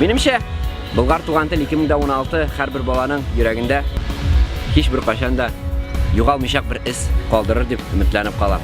Минемчә, Болгар туган тел 2016 һәрбер баланың йөрәгендә һич бер кайчан да югалмыйчак бер эз калдырыр дип өметләнеп калам.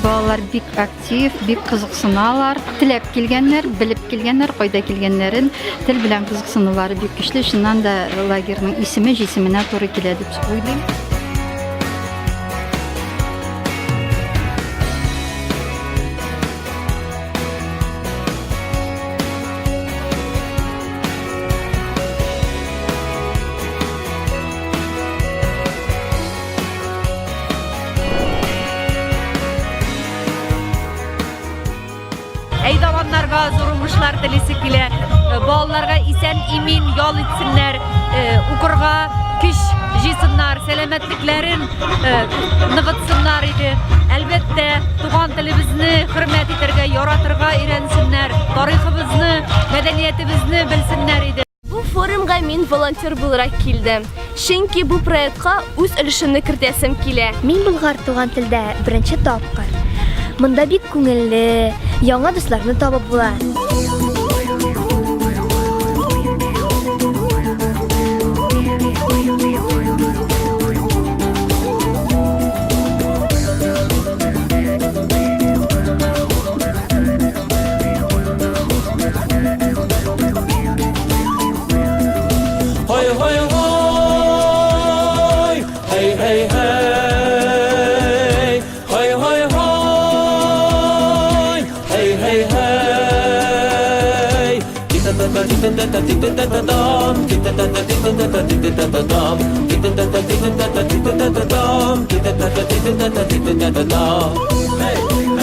Балалар бик актив, бик кызыксыналар. Теләп килгәннәр, белеп килгәннәр, кайда килгәннәрен, тел белән кызыксынулары бик көчле. Чыннан да лагерьның исеме җисеменә туры килә дип уйлыйм. Әйдаманнарга зур уңышлар телисе килә. Э, балаларга исән имин ял итсеннәр, э, укырга көч җыйсыннар, сәламәтлекләрен э, ныгытсыннар иде. Әлбәттә, туган телебезне хөрмәт итәргә, яратырга өйрәнсеннәр, тарихыбызны, мәдәниятебезне белсеннәр иде. Бу форумга мин волонтер буларак килдем, чөнки бу проектка үз өлешемне кертәсем килә. Мин Болгар туган телдә беренче тапкыр. Монда бик күңелле, яңа дусларны табып була. Һай һай һай, һей һей һей, һай һай һай, һей һей һей. Ти-та-та-та, ти-та-та-та, ти-та-та-та-там, ти-та-та-та, ти-та-та-та, ти-та-та-та-там, ти-та-та-та, ти-та-та-та, ти-та-та-та-там, ти-та-та-та, ти-та-та-та, ти-та-та-та-там. Hey!